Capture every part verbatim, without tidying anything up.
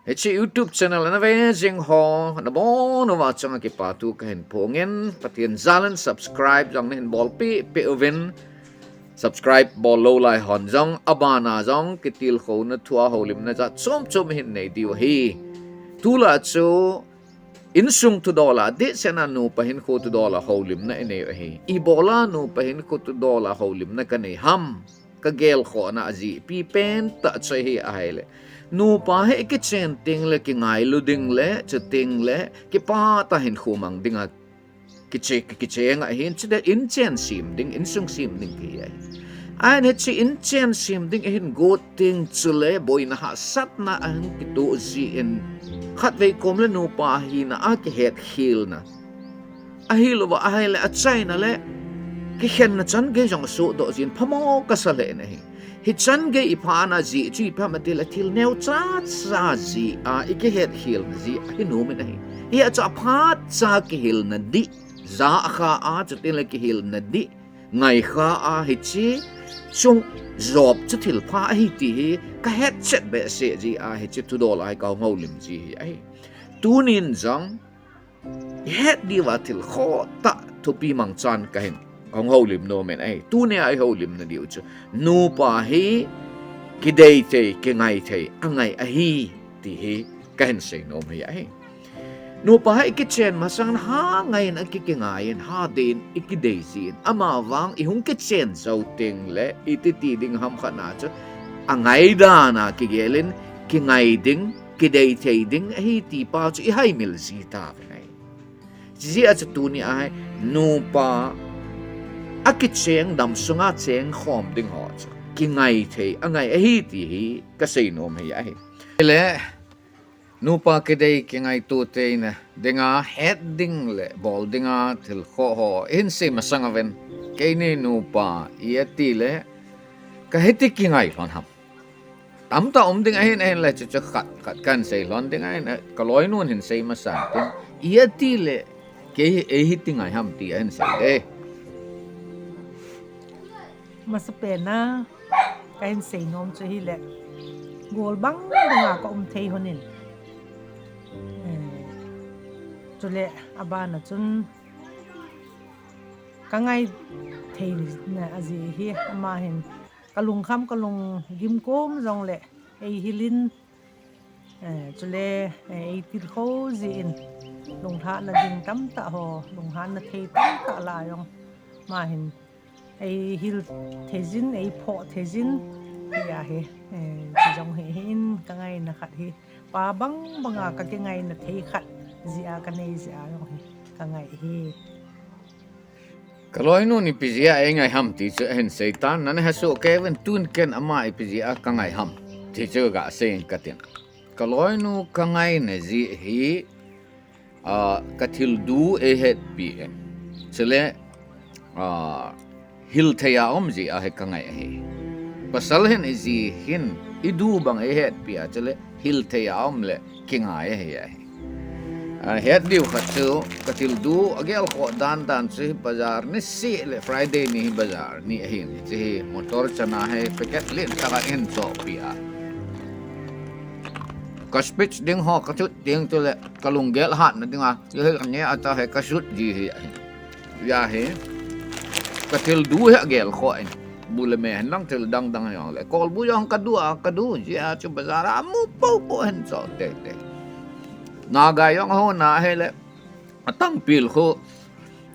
Hiche YouTube channel ana ve jing ho nabon uva chunga kipathu kahin phongin, Pathen jalin subscribe jong nahin bolpeh peh uvin, subscribe bol lou lai hon jong abana jong kitilkhouna thua houlimna jat chom chom hin nei diu ahi. Tulai chu insung thudol a, dehset a nupa hinkho thudol a houlimna inei u ahi. Ibola nupa hinkho thudol a houlimna kanei ham? Kagelkhohna ajeh pipen tah chu ahi ahile, nupa hi ikichen tengle kingailu ding le, chutengle kipah tah a hinkho mang dinga kiche, kicheng ahin, chule inchen sem ding, insung sem ding kihi ahi. Ahin hiche inchen sem ding ihin got teng chule boina hahsatna ahin kitoh jin, khatvei kom le nupa hina a kihetkhelna, ahilouva ahile achaina le kikhenna changei jong asohdoh jin phamo kasa lheh in ahi. Hichan gei iphana jeh chu ipi ham itile thil neocha cha jeh a ikihetkhelna jeh ahi nomin ahi. Hia chu aphatcha kihilna dih, ja akha a, chutengle kihilna dih, ngaikha a, hiche chung jop chu thilpha ahi ti hi kahetchet behseh jeh a hiche thudol a hi kahung houlim ji hi ahi. Tunin jong ihet diuva thil khohtah thupi mangchan kahin, kahung houlim nomin ahi. Tunia ihoulimna diu chu nupa hi kidei thei, kingai thei, angai ahi ti hi kahin sei nom hi ahi. Nupa hi ikichen masang ha ngaiyin aki, kingaiyin, ha deiyin ikidei jin, amavang ihung kichen jou tengle iti ti ding ham khatna chu angai dan a kigelin kingai ding, kidei thei ding ahi ti pa chu ihaimil ji tauvin ahi. Hijeh a chu tunia hi nupa akicheng, damsunga chengkhom ding ho chu kingai thei, angai ahi ti hi kasei nom hi ahi. Hile nupa kidei kingaito theina dinga het ding le bol dinga thil khoh ho ihin sei masang uvin, keini nupa iti le kahiti kingai lhon ham? Tamtah um ding ahin, ahinle chuchu khat khat kahin sei lhon ding ahin, kaloinun hin sei masan tin, iti le kei hi eihiti ngai ham ti ahin sei de. Masapena kahin sei nom chu hile, gol bang banga kaum thei lhonin, eh, chule abana chun kangai theina ajeh hi ama hin kalungkham, kalunggim kom jongle eihilin, eh, chule, eh, eitilkhou jin, lunglhahna ding tamtah ho, lunglhahna thei tamtah lah jong ama hin eihil theijin, eiphoh theijin, tia hi, eh, chujong hi hin kangaina khat hi. Pa bang banga kakingaina thei khat jeh a kanei jeh a jong hi kangai hi. Kaloinun ipi jeh a eingai ham ti chu ahin seitan, nana hesoh kei uvin, tun ken ama ipi jeh a kangai ham ti chu gasei inge katin. Kaloinu kangaina jeh hi, ah, kathil du eihetpi in, chule, ah, hilthei a um jeh a hi kangai ahi. Pasal hin iji hin idu bang eihetpi a, chule hilthei a um le kingai ahi ahi. Ah, het diu khat chu kathil du agelkhoh dan dan chu hi bazar niseh le Friday ni hi bazar ni ahin, hiche hi motor chana hi packet lentah a eihin chohpi a, kaspeech ding ho kathut ding chule kalunggel hatna dinga, hiche hi ane ata hi kasut ji hi ahi. Hia hi kathil du hi agelkhoh in, bu le me henlang thil dang dang jongle kolbu jong kadu a, kadu jeh a chu bazar a amu poupou hin choh teitei. Naga jong ahona hile, atangpil khu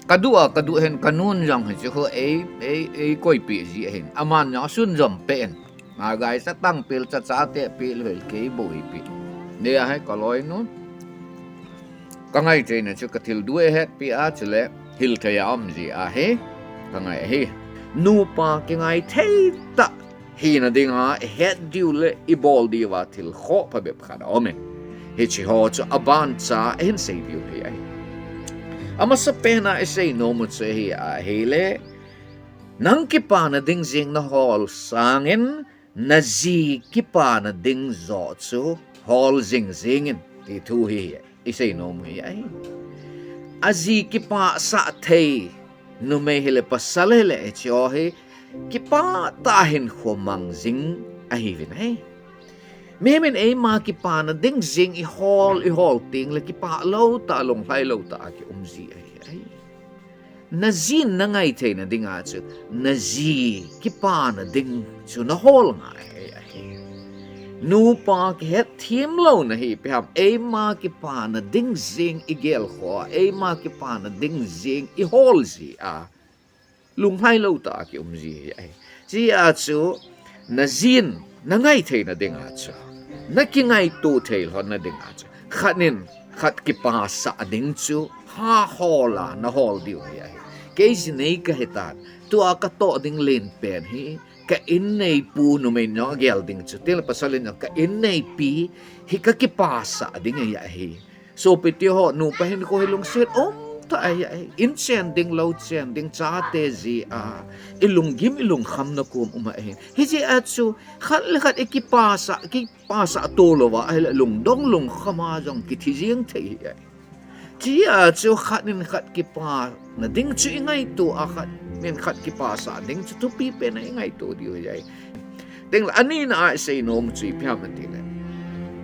kadu a, kadu hin kanun jong hiche khu ei, ei, eikoipeh ji ahin, aman jong asun jom peh in. Naga cha tangpil cha chate peh lou hel kei bou eipeh. Hia hi kaloinu kangai theina chu kathil du eihetpi a, chule hilthei a um jeh a hi kangai ahi. Nupa kingai thei tah hina dinga ihet diu le ibol diuva thil khoh phabep khat aume. Hiche ho chu abancha ahin sei diu hi ahi. Amasapena isei nomu chu hi ahile, nang kipana ding jeng nahol sangin, naji kipana ding joh chu hol jing jengin ti thu hi isei nomu hi ahi. Aji kipasah thei numei hile pasal hile hiche ho hi kipah tah a hinkho mang jing ahiuvin ahi. Mihem in eima kipana ding jing ihol, ihol tengle kipah lou tah, lunglhai lou tah a kium ji ahi. Najin nangai theina dinga chu, naji kipana ding chu nahol ngai ahi. Nupa kihetthem louna hi ipi ham, eima kipana ding jing igel khoa, eima kipana ding jing ihol ji a, lunglhai lou tah a kium ji ahi. Chijeh a chu, najin nangai theina dinga chu, nakingaito thei lhonna dinga chu, khat in khat kipasah ding chu hahol a nahol diu hi ahi. Kei ji nei kahitan, tua katoh ding lenpen hi ka inneipu, numei in jong agel ding chu, tengle pasal in jong ka inneipi hi kakipasah ding hi ahi. Sopite ho, nupa hinkho hi lungset umtah ahi, inchen ding, louchen ding, chate jeh a ilunggim, ilungkham na kom um ahi. Hijeh a chu khat le khat ikipasah, kipasah to louva ahile lungdong lungkham a jong kithi jeng thei hi ahi. Chijeh a chu khat in khat kipana ding chu ingaito a, khat in khat kipasah ding chu thupi pen a ingaito diu hi ahi. Tengle anina a isei nom chu ipi ham itile,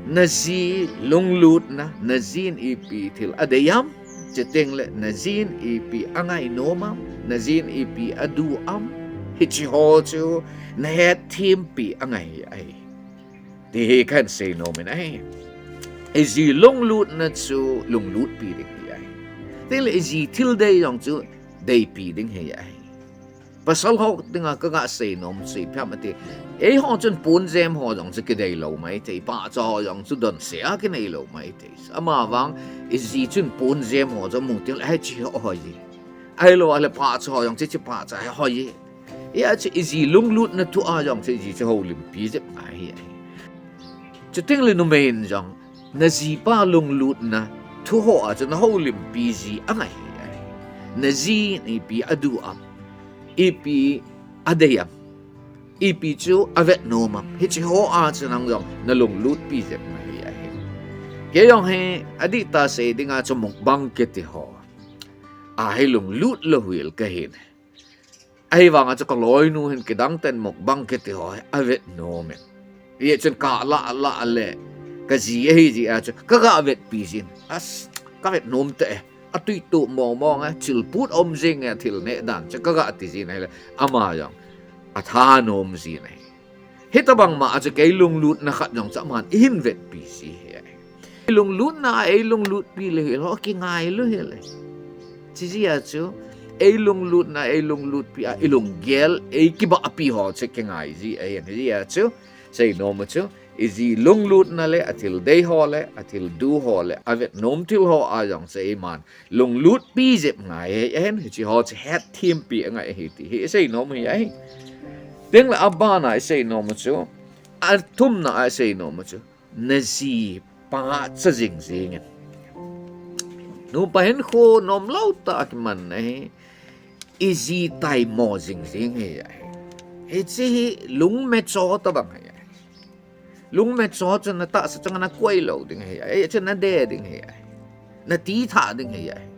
naji lunglutna, najin ipi thil adei am, chutengle najin ipi angainom am, najin ipi adu am, hiche ho chu nahetthem pi angai ahi, ti hi kahin sei nom in ahi. Iji lunglutna chu lunglutpi ding hi ahi. Tengle iji thil dei jong chu deipi ding hi ahi. Pasal ho dinga kaga sei nom chu ipi ham ati, eiho chun ponjem ho jong chu kidei lou maithei, pahcha ho jong chu donse a kinei lou maithei. Amavang iji chun ponjem ho chu mu tengle hiche ho hi, ahilou le pahcha ho jong chu hiche pahcha hi hoi. Hijeh a chu iji lunglutna thu a jong chu iji chu houlimpi jep ngai hi ahi. Chutengle numei in jong najipa lunglutna thu ho a chu nahoulimpi ji angai hi ahi. Najin ipi adu am, ipi adei am, ipi chu avet nom am, hiche ho a chu nang jong nalunglutpi jep ngai hi ahi. Kei jong hi adihtah sei dinga chu mukbang kiti ho a hi lunglut louhel kahin. Ahivanga chu kaloinu hin kidang ten mukbang kiti ho hi avet nom in, hijeh chun kalah lah le kaji ahi jeh a chu kaga vetpi jin, kavet nom tah e, atwi tup mong mong e, chilput um jing e, thil neh dan chu kaga ti jin ahile, ama jong atha nom jin ahi. Hitobang ma a chu kei lunglutna khat jong chu aman eihin vetpi ji hi ahi. Lunglutna a eilunglutpi louhel ho kingai louhel ahi. Chijeh a chu eilunglutna, eilunglutpi a ilunggel, eikibahpi ho chu kingai ji ahi. Hijeh a chu seinom u chu, iji lunglutna le athil dei ho le athil du ho le avet nom thil ho a jong chu eiman lunglutpi jep ngai ahi. Hiche ho chu hetthem pi angai ahi ti hi isei nom u hi ahi. Tengle abana isei nom u chu, athumna a isei nom u chu, naji pahcha jing jeng in. Nupa hinkho nomlou tah a kimanna hi iji taimo jing jeng hi ahi. Hiche hi lungmecho tobang hi ahi. Lungmecho chu natahsa chunga nakoi lou ding hi ahi, hiche nade ding hi ahi. Natithah ding hi ahi.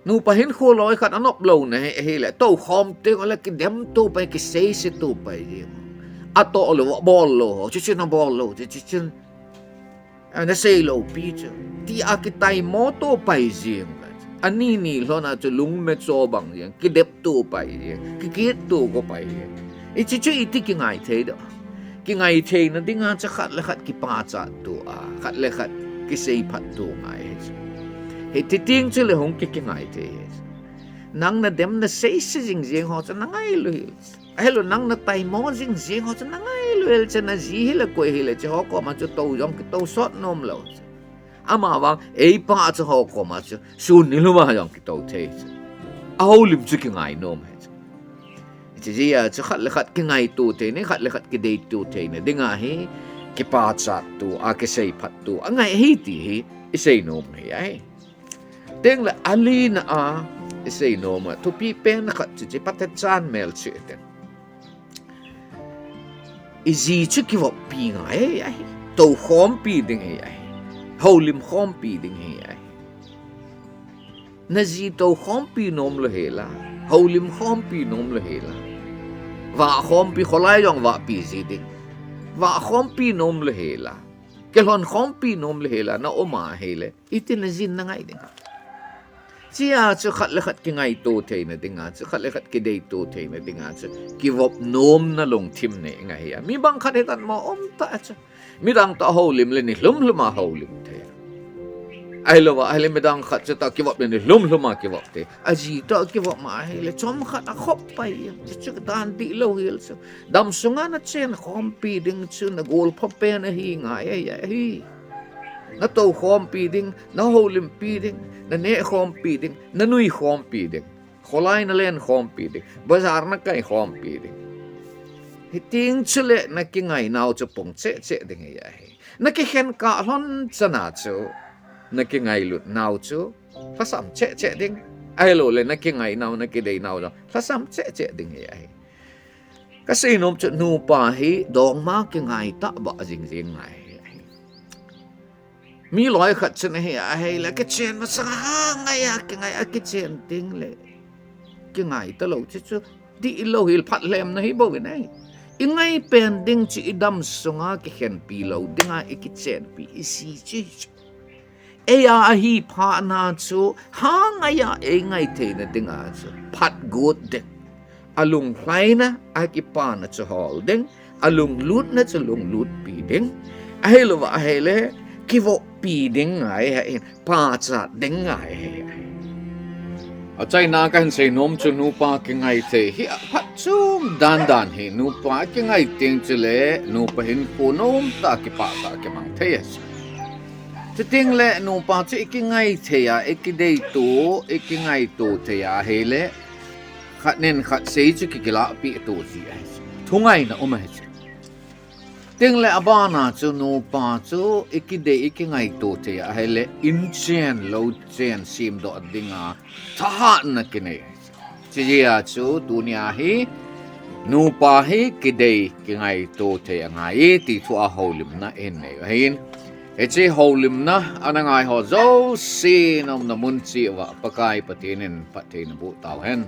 Nupa hinkho loi khat anop louna hi ahile, toukhom teng le kidem to pai, kiseise to pai jeng. Atoh lou, abol lou ho chu, chuche nabol lou chu, chuche nasei lou pi chu, tia kitaimo to pai jeng. Ani ni lhona chu lungmecho bang jeng, kidep to pai jeng, kikit to ko pai jeng. Hiche chu iti kingai thei dem? Kingai theina dinga chu khat le khat kipachat to a, khat le khat kiseiphat to ngai ahi chu. Hiti teng chule hung ki, kingai thei ahi chu. Nang nadem naseise jing jeng ho chu nangai louhel. Ahilou nang nataimo jing jeng ho chu nangai louhel chu, naji hile koi hile chu ho koma chu tou jong kitou sot nom lou chu. Amavang eipachat ho koma chu sun nilhum a jong kitou thei chu. Ahoulim chu kingai nom ahi chu. Hiche jeh a chu khat le khat kingaito theina, khat le khat kideito theina dinga hi kipachat to a, kiseiphat to angai ahi ti hi isei nom hi ahi. Tengle alina a isei nom a thupi pen khat chu, hiche patechan melchih ten, iji chu kivoppi ngai ahi. Toukhompi ding hi ahi. Houlim khompi ding hi ahi. Naji toukhompi nom louhel a, houlim khompi nom louhel a, vahkhompi, kholai jong vahpi ji ding. vah khompi nom le hela, kilhon khompi nom le hela na um ahile, iti na jin na ngai ding ham? Chia chu khat le khat kingaito theina dinga chu, khat le khat kideito theina dinga chu, kivop nomna lungthim nei ngai hi a. Mi bang khat hitan mo um ta chu. Midang toh houlim le ni lhum lhum a houlim thei. Ahilou va, ahile midang khat chu toh kivop le ni lhum lhum a kivop thei. Aji toh kivop ma ahile chomkhat a khop pai. Chu chu dan dihlou hel chu. Dam sunga na chen khompi ding chu na golpha pen ahi ngai ahi. Na tou khompi ding, na houlimpi ding, na neh khompi ding, na nui khompi ding. Kholai na len khompi ding, bazar na kai khompi ding. Hiteng chule na kingai nau chu pung cheh cheh ding hi ahi. Na kikhen kah lhon chana chu na kingailut nau chu lhasam cheh cheh ding. Ahilou le na kingai nau, na kidei nau chu lhasam cheh cheh ding hi ahi. Ka seinom chu nupa hi dongma kingai tah ba jing jing ngai hi ahi. Mi loi khat chun ahi ahile kichen masang a ngai a kingai a kichen ding le kingai talou chu chu dihlou hel phat lem na hi bou in ahi. I ngai pen ding chu i dam sunga kikhenpi lou dinga i kichenpi i si chu chu. Eia ahi phat na chu ha ngai a ei ngai theina dinga chu phat got ding. A lunglhaina, a kipana chu hol ding, a lunglutna chu lunglutpi ding. Ahilou va ahile, kivoppi ding ngai ahi, pachat ding ngai ahi. Achaina kahin seinom chu nupa kingai thei hi aphatchom dandan hi nupa kingai teng chule nupa hinkho nomtah kipah tah kimang thei ahi. Chuteng le nupa chu i kingai thei a, i kideito, i kingaito thei a ahile, khat nin khat sei chu kikilahpeh to ji ahi chu. Thungaina um ahi chu. Tengle abana chu nupa chu i kidei i kingaito thei a ahile inchen louchen semdoh dinga thahatna kinei. Chujeh a chu tunia hi nupa hi kidei kingaito thei angai e ti thua houlimna ihin nei u ahin. Hiche houlimna ana ngaiho jouse na umna mun cheh uva Pakai Pathen in phattheina boh tauhen.